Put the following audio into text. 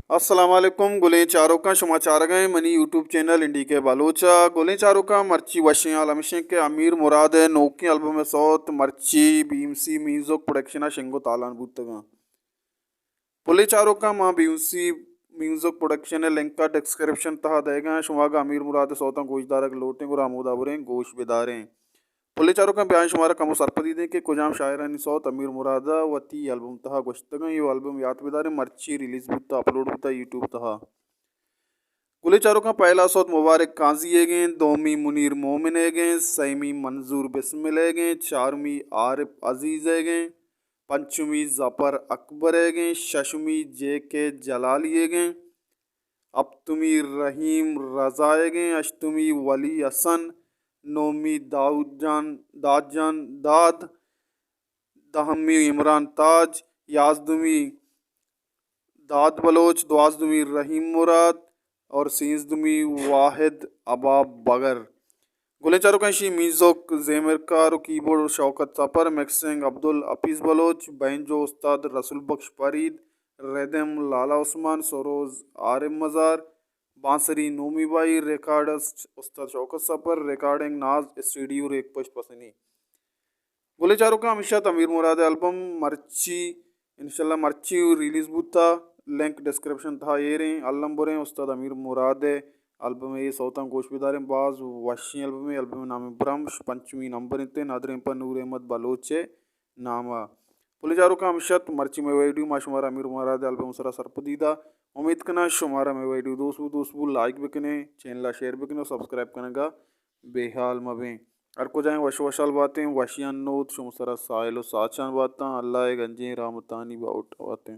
السلام علیکم گلیں چاروکاں، شما چارگ ءَ ایں منی یوٹیوب چینل این ڈی کے بلوچ ءَ۔ گلیں چاروکاں، مرچی وشیں حال ہمیش اِنت کہ امیر مراد ءِ نوکیں البم ءِ سوت مرچی B M C music production ءَ شنگ ءُ تالان بوتگ اَنت۔ گلیں چاروکاں، ما B M C music production ءِ لنک ءَ ڈسکرپشن ءِ تہا دئیگ ءَ آں، شما اگاں امیر مراد ءِ سوتاں گوش دارگ لوٹ ایں گڑا ہمودا بریں گوش بداریں۔ گلیں چاروکاں، بیائیں شمارا کمو سرپدی دیں کہ کجام شاعرانی سوت امیر مراد ءَ وتی البم ءِ تہا گوشتگ اَنت۔ اے البم یات بداریں مرچی ریلیز بوتگ، اپلوڈ بوتگ یوٹیوب ءِ تہا۔ گلیں چاروکاں، پہلا سوت مبارک قاضی ئیگ اِنت، دومی منیر مومن ئیگ اِنت، سیمی منظور بسمل ئیگ اِنت، چارمی عارف عزیز ئیگ اِنت، پنچمی ظفر اکبر ئیگ اِنت، ششمی جے کے جلالی ئیگ اِنت، ہپتمی رحیم رضا ئیگ اِنت، ہشتمی ولی حسن، نومی داؤد جان، داد جان داد، دہمی عمران تاج، یازدمی داد بلوچ، دوازدمی رحیم مراد اور سیزدمی واحد اباب بگر۔ گلیں چاروکاں، ایشی میوزک زیمرکار و کیبورڈ شوکت سپر، مکسنگ عبدالحفیظ بلوچ، بینجو استاد رسول بخش فرید، ردم لالا عثمان، سروز عارف مزار، بانسری نومی بائی، ریکارڈسٹ استاد شوکت سپر، ریکارڈنگ ناز اسٹوڈیو ریک پشت پسنی۔ گلیں چاروکاں، ہمیش اَت امیر مراد ءِ البم مرچی، انشاءاللہ مرچی ریلیز بوتگ، لنک ڈسکرپشن ءِ تہا ایر ایں۔ الم بریں استاد امیر مراد ءِ البم ءِ سوتاں گوش بداریں، باز وشیں البمے۔ البم ءِ نام برمش، پنچمی نمبر اِنت، ندریں پہ نور احمد بلوچ ءِ نام ءَ۔ گلیں چاروکاں، ہمیش اَت مرچی مئے ویڈیو، ما شمارا امیر مراد ءِ البم ءِ سرا سرپدی دات۔ امیت کناں شمارا مئے ویڈیو دوست بوت، دوست بوت لائک بکنے، چینل ءَ شیئر بکنے و سبسکرائب کنگ ءَ بے حال مبیں۔ ہر کجائیں وش وشحال باتیں، وشیانی نود شمئے سرا ساحل و ساچان باتاں۔ اللہ ءِ گنجیں رحمتانی باہوٹ باتیں۔